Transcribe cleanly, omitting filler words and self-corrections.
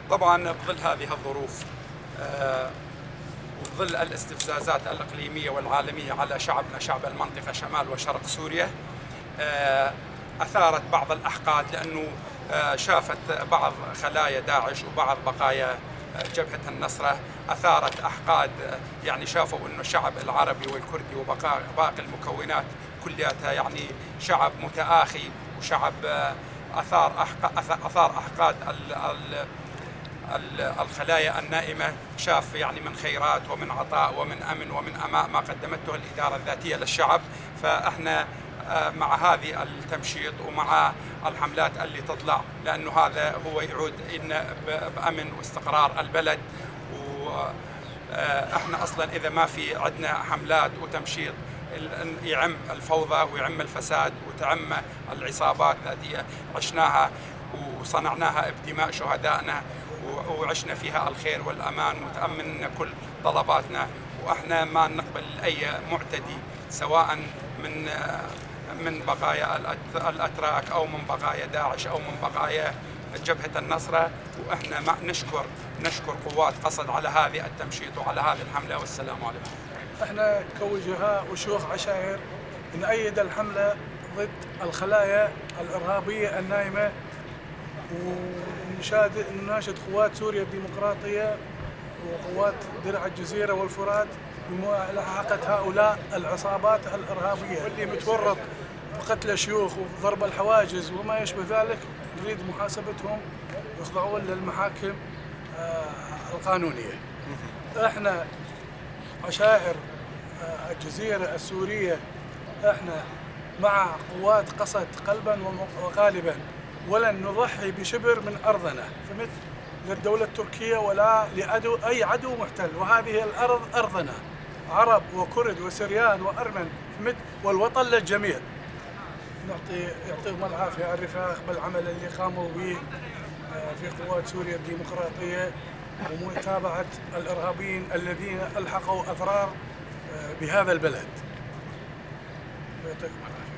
طبعا بظل هذه الظروف وبظل الاستفزازات الإقليمية والعالمية على شعبنا، شعب المنطقة شمال وشرق سوريا، أثارت بعض الأحقاد، لأنه شافت بعض خلايا داعش وبعض بقايا جبهة النصرة أثارت أحقاد، يعني شافوا أنه الشعب العربي والكردي وباقي المكونات كلياتها يعني شعب متآخي وشعب أثار أحقاد الخلايا النائمة. شاف يعني من خيرات ومن عطاء ومن أمن ومن أماء ما قدمته الإدارة الذاتية للشعب. فإحنا مع هذه التمشيط ومع الحملات اللي تطلع، لأنه هذا هو يعود إن بأمن واستقرار البلد. وإحنا أصلا إذا ما في عندنا حملات وتمشيط يعم الفوضى ويعم الفساد وتعم العصابات الذاتية عشناها وصنعناها بدماء شهدائنا وعشنا فيها الخير والأمان وتأمننا كل طلباتنا. وإحنا ما نقبل أي معتدي سواء من بقايا الأتراك أو من بقايا داعش أو من بقايا جبهة النصرة. وإحنا ما نشكر قوات قصد على هذه التمشيط وعلى هذه الحملة، والسلام عليكم. احنا كوجهاء وشيوخ عشائر نأيد الحملة ضد الخلايا الإرهابية النايمة، ونناشد قوات سوريا الديمقراطية وقوات درع الجزيرة والفرات بملاحقة هؤلاء العصابات الإرهابية واللي متورط بقتل شيوخ وضرب الحواجز وما يشبه ذلك. نريد محاسبتهم ويخضعون للمحاكم القانونية. احنا عشائر الجزيرة السورية احنا مع قوات قسد قلبا وقالبا، ولن نضحي بشبر من أرضنا فمثل للدولة التركية ولا لأدو أي عدو محتل، وهذه الأرض أرضنا، عرب وكرد وسريان وأرمن فمثل، والوطن للجميع. يعطيهم العافية الرفاق بالعمل اللي قاموا به في قوات سوريا الديمقراطية ومتابعة الإرهابيين الذين ألحقوا أضرار بهذا البلد. يعطيكم العافية.